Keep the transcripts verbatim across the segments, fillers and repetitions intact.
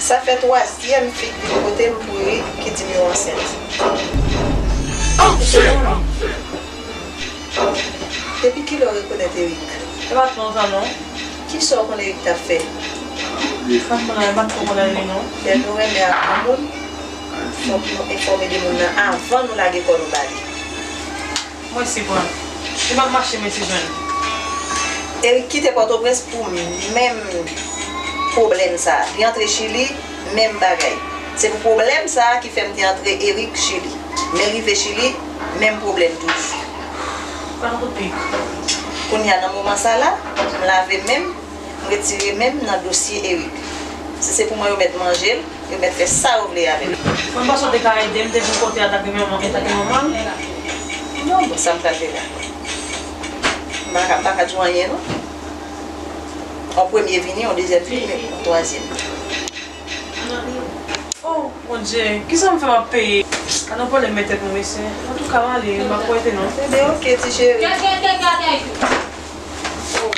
Sa fè twazyèm fi k vin kote m pou Eric ki di m yo ansent. Depi kilè w rekonèt Eric? E pa t lontan non. Kisa w konn Eric t ap fè? Sa m konnen, e pa t twò konnen li non. Lè nou renmen ak yon moun, fòk nou enfòme de moun nan avan nou lage kò nou ba li. Mwen si pran. Li p ap mache, mwen si jwenn. Eric kite Pòtoprens pou menm pwoblèm sa. Li antre Chili, menm bagay. Se pou pwoblèm sa ki fè m te antre Eric Chili. Men rive Chili, menm pwoblèm toujou. Pran kout pik. Kounye a, nan moman sa la, m lave men m, m retire men m nan dosye Eric. Si se pou mwen, yo mèt manje l, yo mèt fè sa yo vle avè l. Mwen panse w te ka ede m, te vin kote a tanke manman, antanke manman l. Non, bon, sa m pral fè la? M pa ka, m pa ka di w anyen, non. On premye vini, on dezyèm vini, on twazyèm. Oh, Bondye, kisa m fè m ap peye? A nan pwoblèm men tèt mwen, mesye. Antouka, m ale, m pa kwete non. Ebyen, oke, ti cheri. Oh.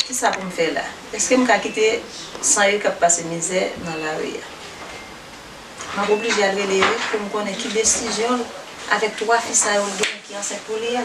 Kisa pou m fè la? Èske m ka kite Sanyo k ap pase mizè nan lari a? M ap oblije al rele Eric pou m konnen ki desizyon l avèk twa fi sa yo l genyen ki ansent pou li a.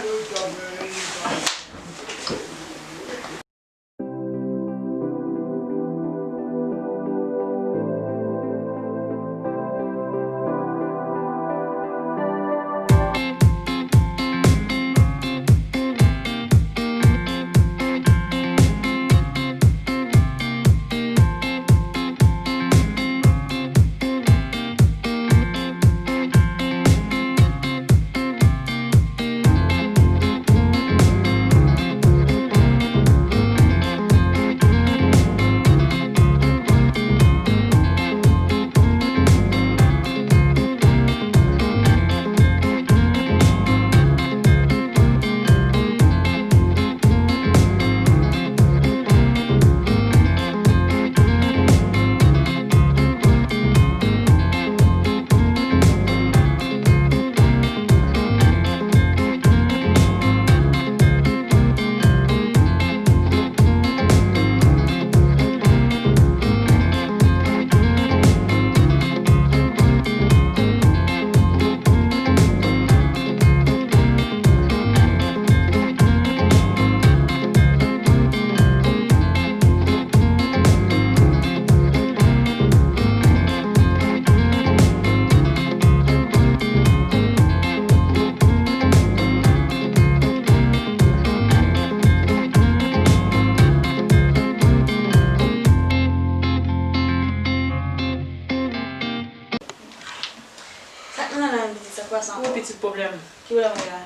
Sa k nan la menm pitit, sa k pase ankò? Yon pitit pwoblèm. Ki pwoblèm ou gen la?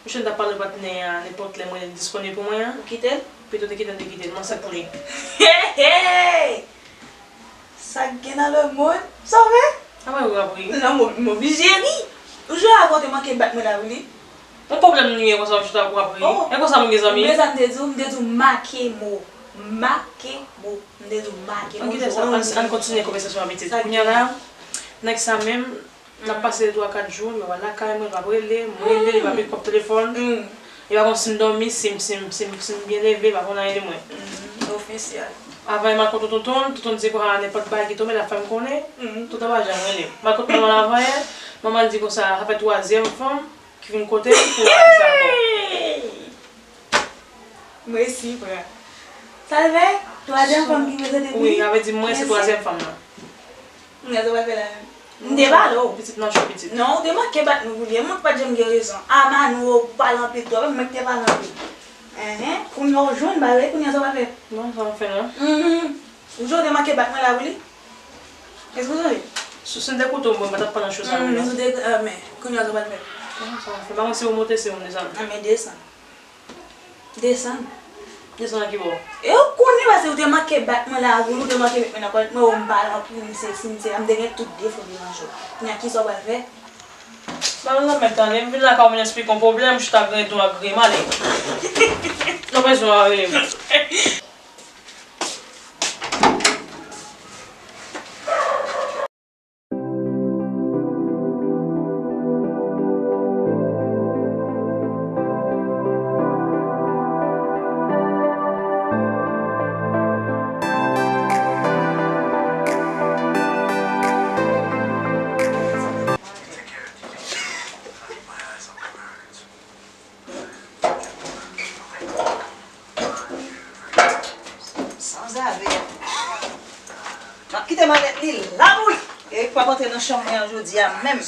Monchè, m t ap pale patnè a, nenpòt lè m rele l disponib pou mwen an. Ou kite l? Pito te kite l, te kite l, m ansent pou li. Hey, hey! Sa k gen nan lemonn? Sa w fè? A mwen wi w ap ri. Non, m, m oblije ri. Ou jwe avè w te manke bat mwen la wi li. Yon pwoblèm nou gen konsa w chita w ap ri. Oh. E konsa nou gen zanmi? Ou bezwen m te di w, m te di w make mo. Make mo. M te di w make mo. Ann kite sa, ann, ann kontinye konvèsasyon an pitit. Kounye a la, nèg sa menm, n ap pase twa kat jou, m pa lakay mwen, l p ap rele, m rele, li p ap pik kòb telefòn. Li pa konn si m dòmi, si m, si m, si m, si m byen leve, li pa konn anyen de mwen. Ofisyèl. Avan yè m al kote tonton l, tonton l di kwa nenpòt bagay ki tonbe, l ap fè m konnen. Tonton pa janm rele m. M al kote manman l avan yè, manman l di konsa, sa fè twazyèm fanm ki vin kote l pou bagay sa ankò. M resi pran. Sa l fè? Twazyèm fanm ki prezante pou li? Wi, sa vle di mwen se twazyèm fanm nan. Kounye a sa w pral fè la menm? M te pale w. Pitit nan cho pitit. Non, ou te manke bat mwen pou li. Mwen ki pa t janm gen rezon. A Manou, ou pale anpil twòp, mwen ki te pale anpil. Enhen, kounye a w jwenn bagay, kounye a sa w pral fè? Non, sa m ap fè non. Ou jwenn ou te manke bat mwen la pou li? Èske w sonje? Si, si m te koute w, mwen pa t ap pale nan cho sa menm non. Si w te, men, kounye a sa w pral fè? Non, sa m ap fè. M pa konn si w monte, si w desann. Enben desann. Desann. Desann nan ki bò? E ou konnen paske ou te manke bat mwen la, ou te manke met mwen nan kòlèt mwen, ou m pale anpil, m sesi, m sela, m te gen tout defo devan je w. Kounye a kisa w pral fè? Ba nou lanmèd tande, m vin lakay ou vin eksplike yon pwoblèm, ou chita griyen do w ap griyen m ale. Nou bezwen w a rele m. Se malèt li la pou li. Erik p ap antre nan chanm mwen an jodi a menm.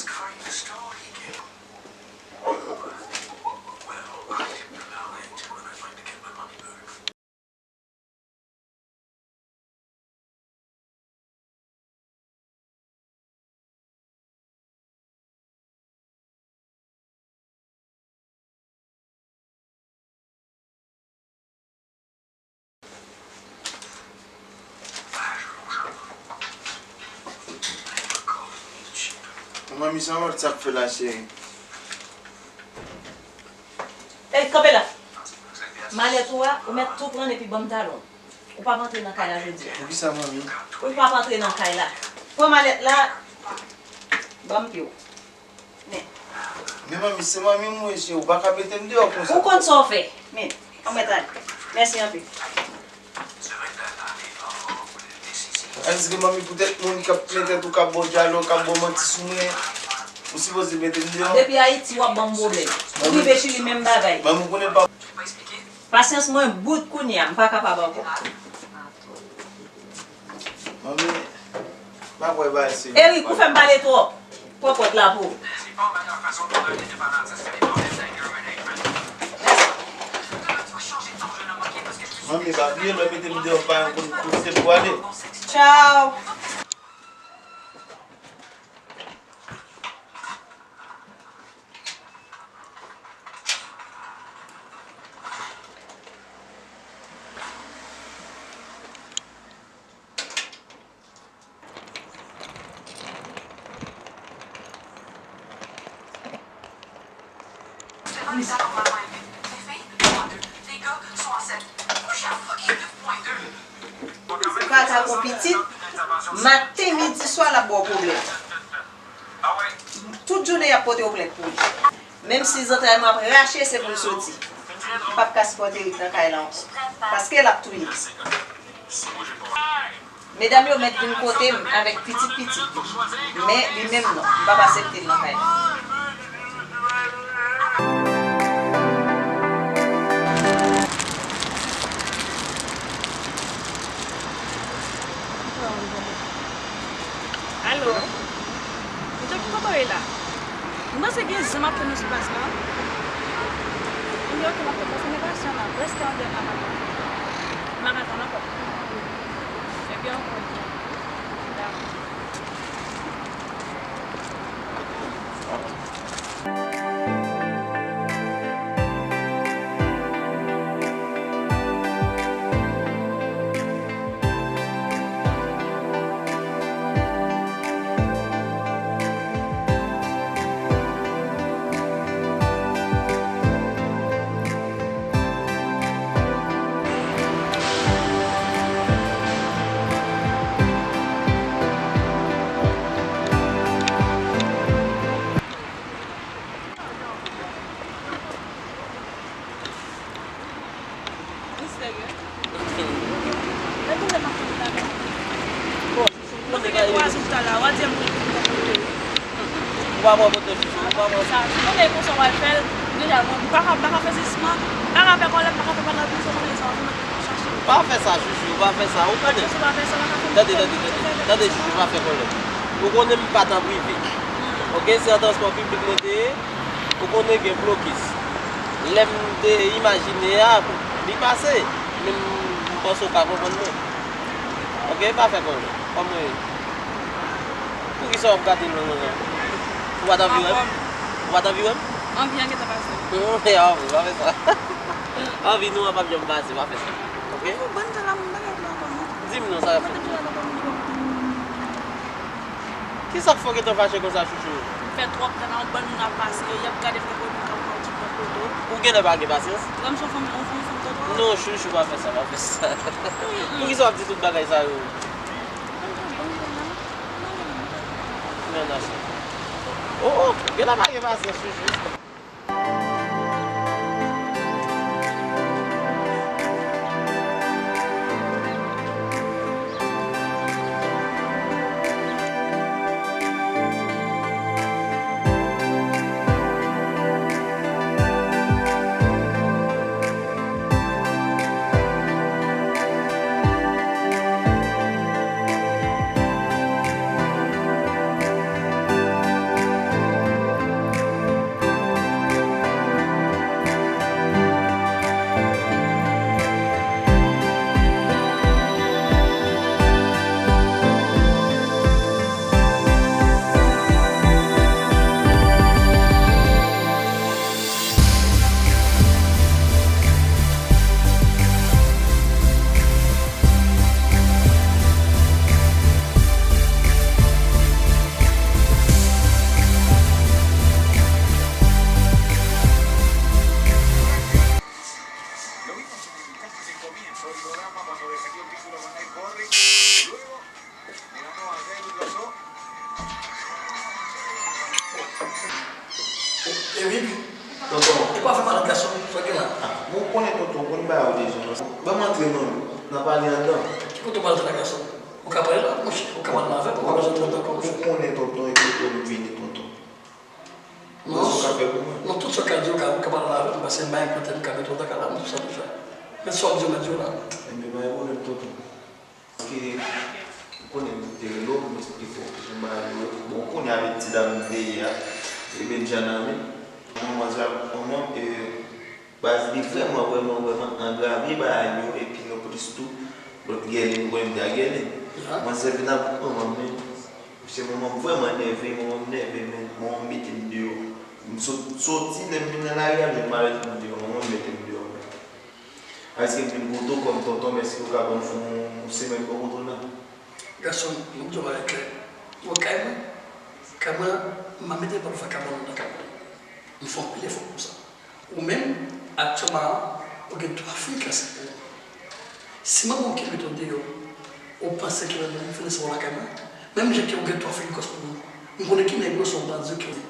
Manmi, sa w ap fè la, cheri? Ey, kanpe la! Malèt ou a, ou mèt tou pran l epi ban m talon. Ou p ap antre nan kay la jodi a. Poukisa, manmi? Ou p ap antre nan kay la. Pran malèt la, ban m pye w. Men. Men manmi, se manmi m wi, cheri, ou pa ka mete m deyò konsa. Ou konn sa w fè. Men, anmwet ale. Mèsi anpil. Èske manmi, poutèt moun k ap plen tèt ou, k ap ba w dyalòg, k ap ba w manti sou mwen, ou sipoze mete m deyò? Depi Ayiti, w ap ban m pwoblèm. Ou rive Chili, menm bagay. Manmi, ou konnen pa. Pasyans mwen bout kounye a, m pa kapab ankò. Manmi, m ap wè bagay serye. Erik, ou fè m pale twòp. Pran pòt la pou ou. Manmi, pa bliye, lè w mete m deyò, m pa konn kote pou ale. Tchao. Ou pa ka gon pitit, maten, midi, swa, l ap ba w pwoblèm. Tout jounen, y ap pote w plent pou li. Menm si zantray mwen ap rache, se pou l soti. M p ap ka sipòte Erik nan kay la ankò. Paske l ap touye m. Medam yo mèt vin kote m avèk pitit pitit yo. Men li menm non, m p ap aksepte l nan kay mwen. Alo? Alo? Mwen te ki kote w ye la? M panse gen zen m ap tann ou sou plas la. M di ok, m ap tann paske m enpasyan la. Prèske anndan nan maten. M pa ka tann ankò. Ebyen, ok. Dakò. Ou serye? E kote m ap fè m la menm? Bon, mwen te gen twa jou talè a, w a di m pou m kote w. Ou pa pran kote chouchou, ou pa pran. Sa, si w konnen konsa w al fè l, deja, bon, m pa ka, m pa ka fè sisman, m pa ka fè kòlèt, m pa ka fè pale anpil, si w konnen sa, w ap chache. Pa fè sa, chouchou, pa fè sa, ou konnen. Chouchou, pa fè sa, pa ka fè. Tande, tande, tande, tande, chouchou, pa fè kòlèt. Ou konnen m pa t an prive. Oke, se an transpò piblik mwen te ye. Ou konnen gen blokis. Lè m te imajine a, li pase. Men m, m panse w ka konprann mwen. Oke, pa fè kòlè. Kòman w ye? Poukisa w ap gade l nan, nan, nan? Ou pa t anvi wè m? Ou pa t anvi wè m? Anvi an gentan pase. Anvi, pa fè sa. Anvi nou an p ap janm pase, pa fè sa. Oke? Ou bann tan la, m pa gen tan ankò non. Di m non, sa y ap fè. Kisa k fè w gentan fache konsa, chouchou? M fè twòp tan nan yon bann moun ap pase, y ap gade m tankou moun k ap pran ti pran foto. Ou genlè pa gen pasyans? Wè m se yon fanm, yon fanm, fanm twòtwa. Non, chouchou, pa fè sa, pa fè sa. Poukisa w ap di tout bagay sa yo? M fè bann tan la. Men nan sa. Oh, oh, genlè pa gen pasyans, chouchou. Gason, sa w gen la? Ah, bon, ou konnen tonton, ou konn bagay yo deja. Ban m antre non, n a pale anndan. Ki kote w pral antre la, gason? Ou ka pale la, monchè, ou ka pale la avè m, ou pa bezwen antre anndan ankò, monchè. Ou konnen tonton, e kote m vini tonton. Non, sa w ka fè pou mwen? Non, tout sa w ka di, ou ka, ou ka pale la avè m, paske m pa gen kote m ka mete w nan kay la, m di w sa deja. Men sa w di, w mèt di w la. Enben, pa gen pwoblèm, tonton. Paske, ou konnen m te rele w, m esplike w jan bagay yo ye. Bon, ou konnen avèk ti dam m te ye a, e Benjamin, manman, manman, e, Baz, li vrèman, vrèman, vrèman angrave bagay yo, epi nan plis tou, lòt Gèlin, ou konnen m te a Gèlin. Manzè vin ap manman m, men, se manman m vrèman nève, manman m nève, men, manman m mete m deyò. M sot-, soti, lè m vin nan lari a, m jwenn malèt m deyò, manman m mete m deyò, men. Èske m vin kote w kòm tonton m, èske w ka ban m fè yon semèn bò kote w la? Gason, m ap di w bagay klè. Ou wè kay mwen, kay mwen an, m pa mete pòt vakabon anndan kay mwen. M fè anpil efò pou sa. Ou menm, aktyèlman an, ou gen twa fi ki ansent pou ou. Si manman w ki mete w deyò, ou panse ke mwen menm m fin resevwa w lakay mwen? Menm jan ke ou gen twa fi ki gwòs pou ou, m konnen ki nèg ou ye, se yon bandi ke ou ye.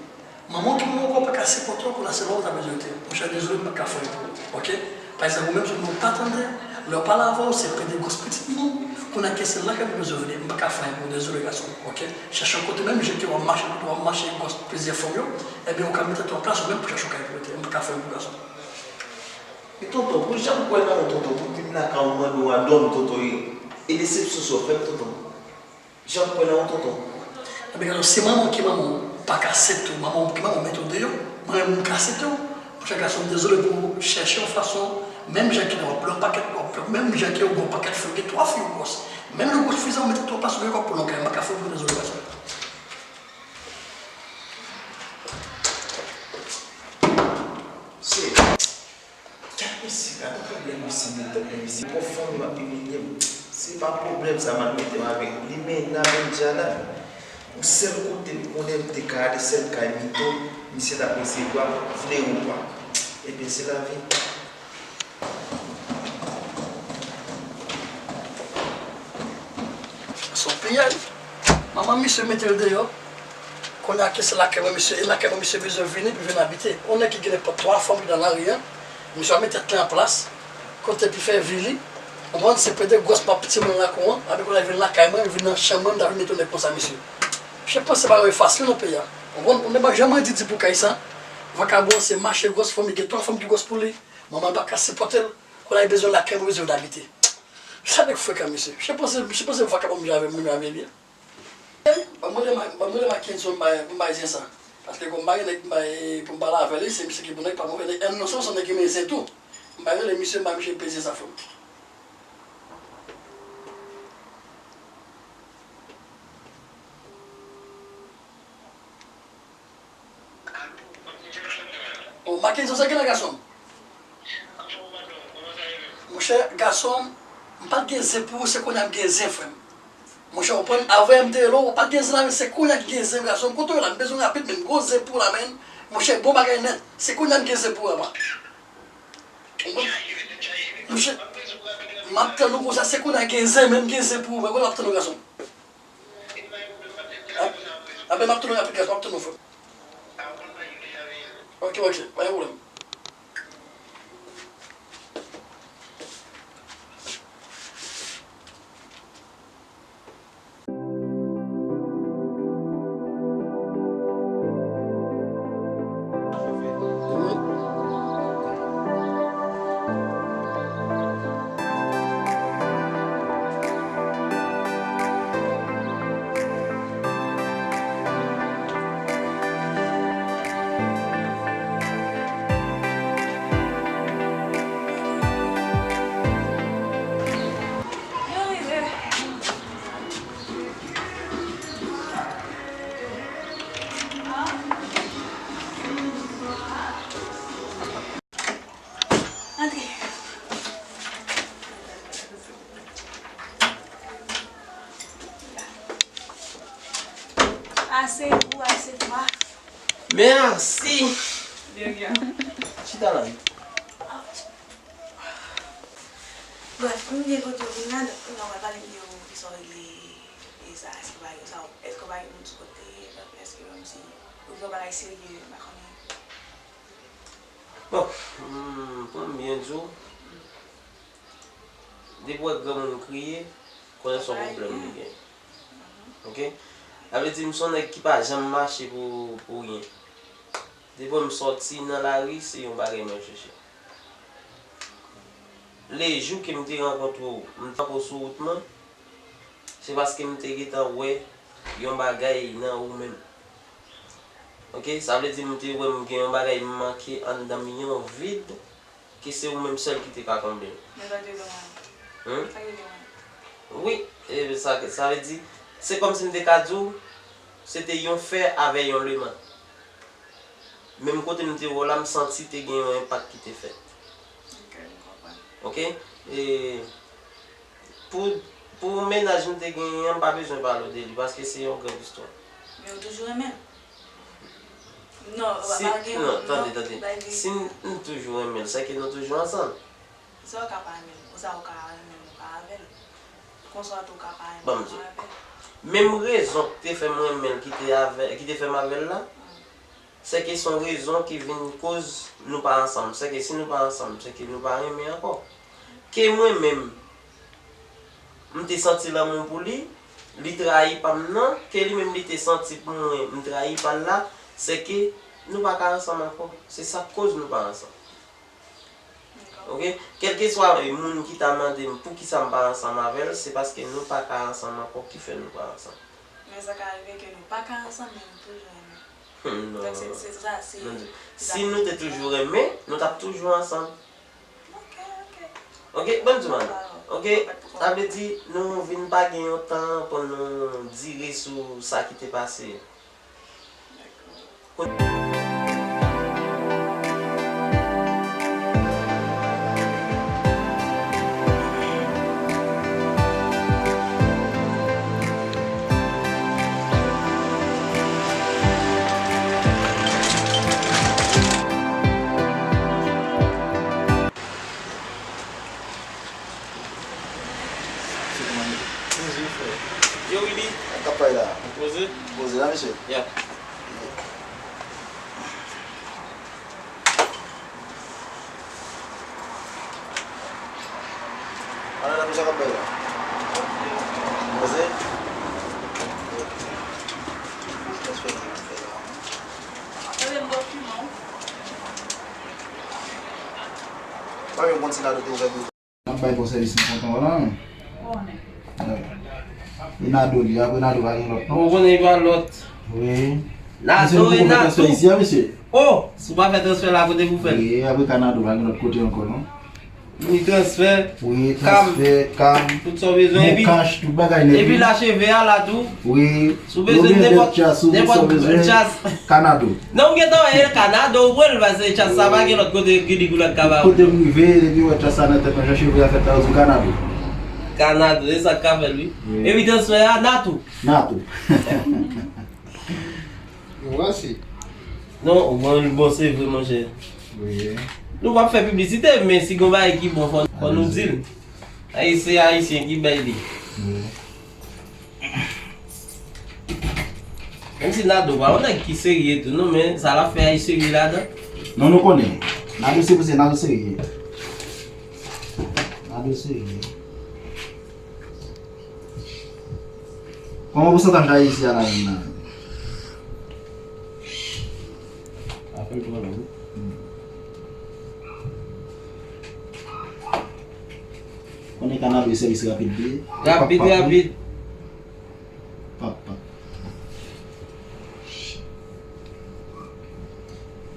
Manman w ki manman w ankò pa ka sipòte w, kounye a se la w ta bezwen rete. Monchè, dezole, m pa ka fè anyen pou ou, oke? Pa egzanp, ou menm, se moun ou pa tande, lè yo pale avè w, se plede gwòs pitit moun, kounye a ke se lakay ou bezwen rete, m pa ka fè anyen pou ou, dezole, gason, oke? Chèche yon kote, menm jan ke w ap mache, w ap mache gwòs plizyè fanm yo, Ebyen, ou ka mete tèt ou an plas ou menm pou chèche yon kay pou rete. M pa ka fè anyen pou gason. Men tonton, pou jan m kwè nan ou, tonton, pou m vin lakay ou, m mande w a dòmi, tonton, e, e desepsyon sa w fè m, tonton. Jan m kwè nan ou, tonton. Ebyen, gade, si manman w ki manman w pa ka aksepte w, manman w ki manman w mete w deyò, mwen menm m ka aksepte w. Monchè gason, m dezole pou ou, chèche yon fason, menm jan ke w ap pran pakèt, w ap pran, menm jan ke w gen yon pakèt fi, w gen twa fi w gwòs. Menm lè w gwòs sifizan, w mete tèt ou an plas ou, gen kòb pou w nan kay, m pa ka fè w pou dezole gason. Se, gad misye, gad pwoblèm misye mete tèt mwen, misye. Bon, fanmi m ap imilye m. Se pa pwoblèm sa m al mete m avèk li, men nan Bendjana, yon sèl kote m konnen m te ka ale, sèl kay Mito, misye t ap resevwa m, vle ou pa. Ebyen, se lavi. Se yon piyay. Manman misye mete l deyò. Kounye a ke se lakay mwen misye, e lakay mwen misye bezwen vini pou vin abite. Yon nèg ki gen nenpòt twa fanm ki nan lari a, misye ap met tèt li an plas, kote pou fè vi li. Ou konprann, se plede gwòs pap timoun nan lakou an, epi kounye a vin lakay mwen, vin nan chanm mwen, m ta vin mete yon nèg konsa, mesye. Misye panse bagay yo fasil nan peyi a. Ou konprann, ou nèg pa janm redi di pou kay sa. Vakabon se mache gwòs fanm, li gen twa fanm ki gwòs pou li. Manman l pa ka sipòte l. Kounye a li bezwen lakay mwen, bezwen vin abite. Sa nèg frekan, mesye. Misye panse, misye panse vakabon misye avè, menm avè li. Ban m rele Ma-, ban m rele Mackenson, m bay, m bay zen sa. Paske kon m pa gen nèg m bay pou m pale avè li, se misye ki bon nèg, pa move nèg. Èn nou se yon nèg ki renmen zen tou. M bay rele misye, m bay misye peze sa frè m. Oh, Mackenson, sa gen la, gason m? Monchè, gason m, m pa t gen zen pou ou, se kounye a m gen zen, frè m. Monchè, ou konprann, avè m te rele w, ou pa t gen zen la, men se kounye a ki gen zen, gason m. Kote w ye la, m bezwen w rapid, men m gen yon zen pou ou la, men. Monchè, bon bagay nèt. Se kounye a m gen zen pou ou, apa. Ou konprann? Monchè, m ap tann ou konsa, se kounye a gen zen, men m gen zen pou ou, men kounye a m ap tann ou, gason m. A, a ben, m ap tounen rapid, guys, m ap tounen, frè. Ok, ok, pa gen pwoblèm. Antre. Ase pou, ase twa. Mèsi. De rien. Chita la. Brèf, m gen kote w vin la, donk kounye a w pral pale m de ou, kisa w regle, e sa, èske w pa gen sa, èske w pa gen moun sou kote, èske menm si ou gen yon bagay serye, m pa konnen. Bon, hmm, pou m byen di w, depi w wè granmoun kriye, konnen se yon pwoblèm li gen. Oke? Sa vle di, m se yon nèg ki pa janm mache pou, pou ryen. Depi m sòti nan lari, se yon bagay mwen chèche. Lejou ke m te rankontre w, m t ankò sou wout mwen, se paske m te gentan wè yon bagay nan ou menm. Oke? Sa vle di m te wè m gen yon bagay m manke anndan m, yon vid, ke se ou menm sèl ki te ka konble l. Men sa te gen mwen. Hmm? Sa te gen mwen. Wi, e sa, sa vle di, se kòmsi m te ka di w, se te yon fè avè yon leman. Menm kote m te wè w la, m santi te gen yon enpak ki te fèt. Ok, m konprann. Oke? E pou, pou mennaj m te genyen an, m pa bezwen pale w de li, paske se yon grann istwa. Men ou toujou renmen l? Non, pa, si, pa gen, non, non, tande, tande. Bay li. Si n, n toujou renmen l, sèke nou toujou ansanm. Sa w ka pa renmen l, konsa w ka renmen l, ou pa avè l. Konsa tou w ka pa renmen l, ou pa avè l. Menm rezon ki te fè m renmen l, ki te avè, ki te fè m avè l la, sèke se yon rezon ki vin koz nou pa ansanm. Sèke si nou pa ansanm, sèke nou pa renmen ankò. Ke mwen menm, m te santi lanmou pou li, li trayi pa m nan, ke li menm li te santi pou mwen, m trayi pa l la, sèke nou pa ka ansanm ankò. Se sa k koz nou pa ansanm. Oke? Kèlkeswa moun ki ta mande m poukisa m pa ansanm avè l, se paske nou pa ka ansanm ankò ki fè nou pa ansanm. Men sa ka rive ke nou pa ka ansanm, men nou toujou renmen. Hmm, non. Donk, se, se sa, se, non, se si nou te toujou renmen, nou t ap toujou ansanm. Ok, ok. Ok, ban m di w, man. Oke, sa vle di nou vin pa gen yon tan pou nou dire sou sa ki te pase. Yo, Willy. Sa k ap pale la? Poze. Poze la, mesye. Yeah. Ala la, sa k ap pale la? Poze. Pa gen konn si la do te ouvè. N ap bay bon sèvis, nou kontan w la, non? Konnen. E Nado li, apre Nado pa gen lòt, non? Ou konnen li pa lòt. Wi. Nado e Natou. Isi a, mesye. Oh, si w pa fè transfè la, kote pou fè l? Wi, apre ka Nado pa gen lòt kote ankò, non? Wi, transfè. Wi, transfè, kam. Tout sa w bezwen, epi, bon kach, tout bagay nèt, epi wi. Lacheve a la tou. Wi. Si w bezwen nenpòt, nenpòt chas, Kanado. Non, ou gentan wè, e Kanado, ou pran l, paske chas sa pa gen lòt kote ki di goulad ka ba ou. Kote m rive, depi w wè chas sa nan tèt mwen, jan cheve a fèt la, yo di Kanado. Kanado, e sa k ka fè l, wi. Wi. Epi transfè a, Natou. Natou. Mèsi. Non, ou pran l bon, se vre, monchè. Wi. Nou p ap fè piblisite, men si gon bagay ki bon, fò, fò nou di l. Ayisyen, Ayisyen ki bay li. Wi. Menm si Nado pa yon nèg ki serye tou, non, men sa l ap fè a, li serye ladan. Non, nou konnen. Nado se, se Nado serye. Nado serye. Kòman pousantaj Ayisyen a ladan nan? Apèl twa la, wi. Hmm. Konnen Kanado e sèvis rapid li ye. Rapid, rapid. Pap, pap.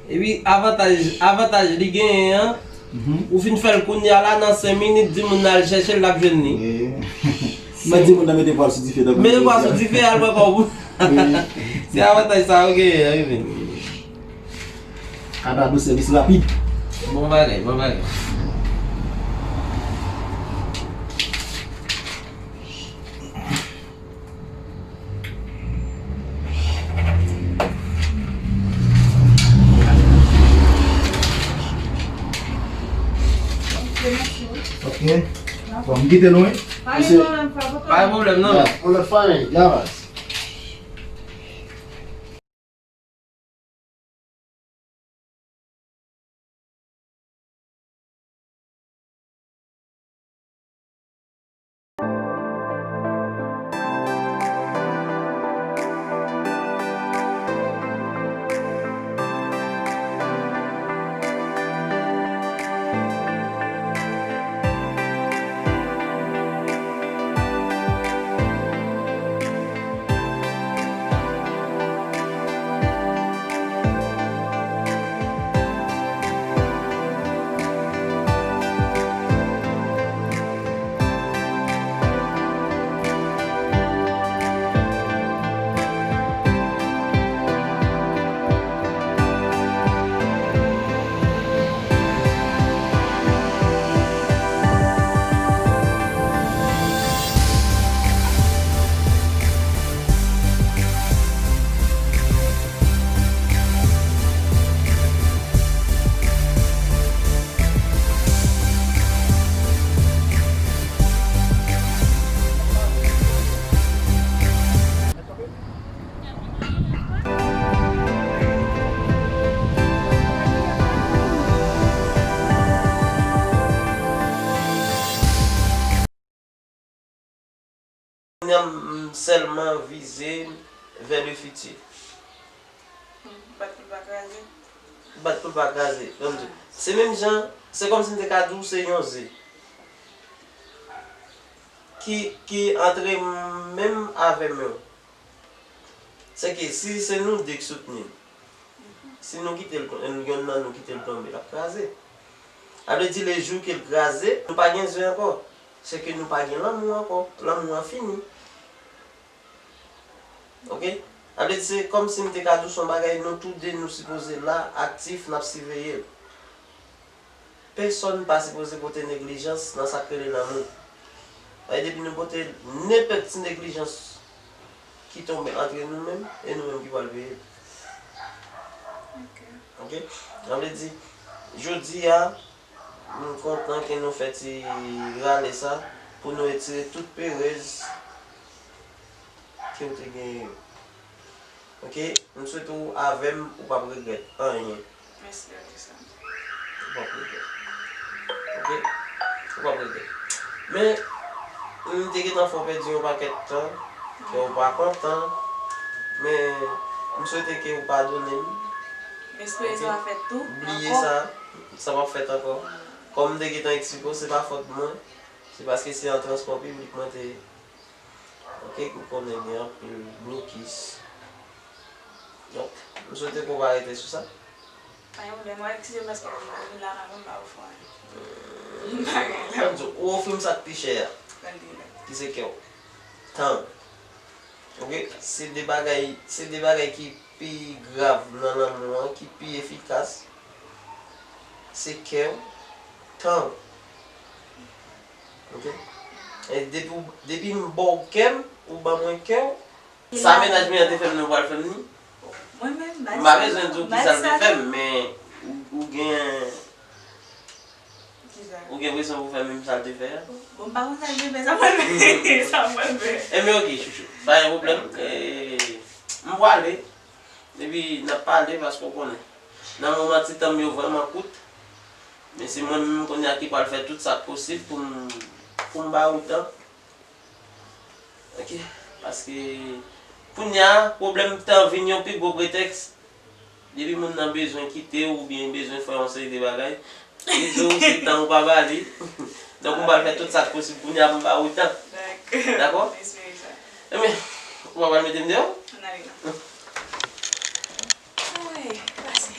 Epi avantaj, avantaj li genyen an, ou fin fè l kounye a la, nan senk minit, di moun nan al chèche l, l ap jwenn li. Wi. Mwen di moun nan mete pwal sou dife, tankou mete pwal sou dife, al pran kòb ou. Wi. Se avantaj sa yo genyen an, wi, men. Kanado sèvis rapid. Bon bagay, bon bagay. Ok. Bon, m kite nou, wi. Pa gen pwoblèm, frè, pa gen pwoblèm, non. Ya, yon lòt fwa, men. Ya, baz. sèlman vize vers le futur. Bat pou l pa kraze. Bat pou l pa kraze. Ban m di w. Se menm jan, se kòmsi m te ka di w se yon ze ki, ki antre menm avè men w. Se ke si se nou de k soutni l, si nou kite l, yonn nan nou kite l tonbe, l ap kraze. Sa vle di lejou ke l kraze, nou pa gen ze ankò. Se ke nou pa gen lanmou ankò. Lanmou an fini. Oke? Sa vle di se kòmsi m te ka di w se yon bagay nou tou de nou sipoze la, aktif, n ap siveye l. Pèsonn pa sipoze pote neglijans nan sa k rele lanmou. Paske depi nou pote nenpòt ti neglijans ki tonbe antre nou menm, e nou menm ki pral peye l. Oke? Sa vle di, jodi a, m kontan ke nou fè ti rale sa pou nou retire tout perèz ke w te genyen yo. Oke? M swete w avè m, ou p ap regrèt anyen. Mèsi, Radisson. Ou p ap regrèt. Oke? Ou p ap regrèt. Men, m te gentan fè w pèdi yon pakèt tan, ke w pa kontan, men m swete ke w padone m. M espere sa va fèt tou. Bliye sa, sa p ap fèt ankò. Kòm m te gentan eksplike w, se pa fòt mwen, se paske se an transpò piblik mwen te Ok, ou konnen gen anpil blokis. Donk, m swete ke w pa rete sou sa. Pa gen pwoblèm, w a eskize m paske m vin la, m pa konn ba ou fwa. M pa gen lè. Ann di, ou ofri m sa k pi chè a, ki se kè w. Tan w. Ok, se de bagay, se de bagay ki pi grav nan lanmou an, ki pi efikas. Se kè w, tan w. Ok? E depi w, depi m ba w kè m, ou ban mwen kè w, sa mennaj mwen an te fè m nan, ou pral fè m li? Mwen menm, m pa bezwen di w kisa l te fè m, men ou, ou gen, ou gen presyon pou fè menm sa l te fè a? Bon, m pa konn sa l te fè, sa mwen menm, sa mwen fè. Enben, ok, chouchou. Pa gen pwoblèm. E, m prale. Epi, n ap pale, paske w konnen. Nan moman, ti tan m yo vrèman kout. Men se mwen menm kounye a ki pral fè tout sa k posib pou m, pou m ba ou tan. Ok? Paske kounye a, pwoblèm tan vin yon pi gwo pretèks. Depi moun nan bezwen kite w oubyen bezwen fè yon seri de bagay, li di w se tan ou pa ba li. Donk, m pral fè tout sa k posib kounye a pou m ba ou tan. Dakò? Dakò? M espere sa. Enben, ou pa pral mete m deyò? Ann ale non. Ay, pase.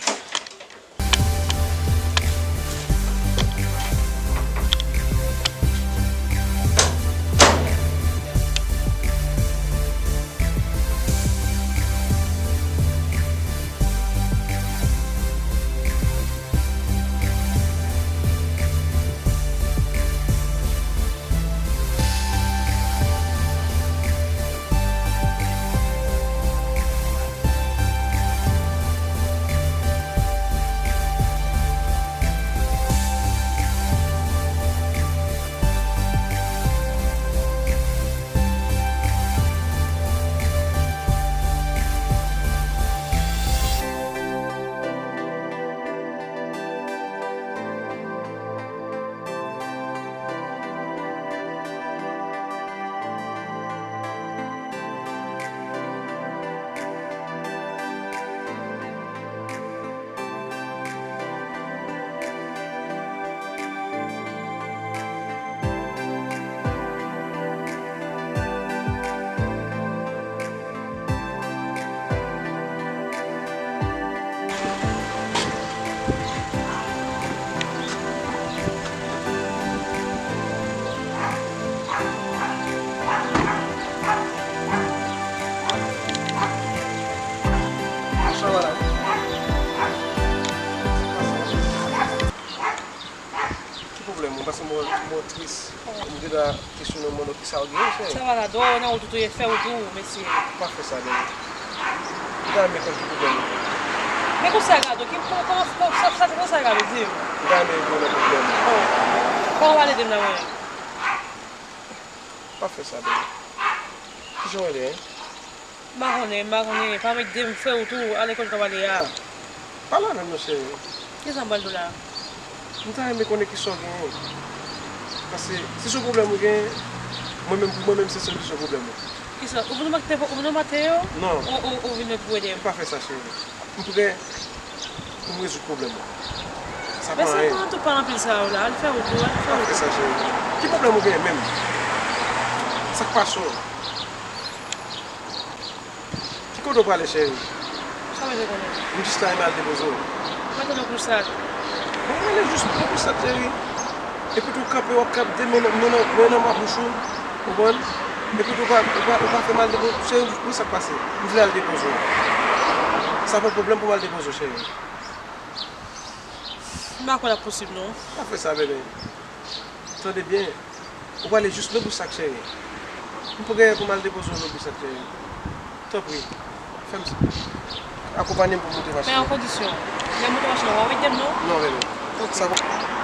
Sa va la? Ki pwoblèm ou? Paske mwen, mwen tris. M te la kesyonnen w, mande w kisa w genyen, cheri. Sa va la, dòyè nan wout ou tou ye, fè wout ou, mesye. Pa fè sa, baby. M ta renmen konn ki pwoblèm ou. Men konsa, Gado, ki, kòman, kòman, sa, sa, sa, sa, Gado, di m. M ta renmen ede w nan pwoblèm ou. Oh. Kòman w pral ede m la, mwen menm? Pa fè sa, baby. Kijan w rele, en? M pa konnen, m pa konnen. Pa met de m fè w tou, ale kote w ap ale a. Pa la menm non, cheri. Kisa m pral di w la? M ta renmen konnen kisa w genyen. Paske si se yon pwoblèm ou genyen, mwen menm, pou mwen menm, se solisyon pwoblèm ou. Kisa? Ou vin nan Mateo? Ou vin nan Mateo? Non. Ou, ou, ou vin pou ede m? M pa fè sa, cheri. M prè pou m rezoud pwoblèm ou. Sa pa anyen. Men sa pa anyen tou, pa anpil sa yo la. Al fè wout ou, al fè wout ou. M pa fè sa, cheri. Ki pwoblèm ou genyen menm? Sa k pase w? Ki kote w prale, cheri? Sa w bezwen konnen? M jis la, m al depoze w. Mwen tande w pou sa. Bon, mwen jis pou sa, cheri. Epi tou kanpe, w ap kanpe de men nan, men nan, men nan bouch ou. Konprann? Epi tou pa, ou pa, ou pa fè m al depoze. Cheri, wi, sa k pase? M vle al depoze w. Sa pa pwoblèm pou m al depoze w, cheri. M pa kwè l ap posib, non. Pa fè sa, bebe. Tande byen. Ou prale jis Lobousak, cheri. M prè pou m al depoze w Lobousak, cheri. Tanpri, fè m sa. Akonpanye m pou moute machin nan. Men an kondisyon. Lè moute machin nan, w ap ede m, non? Non, bebe. Ok. Sa bon.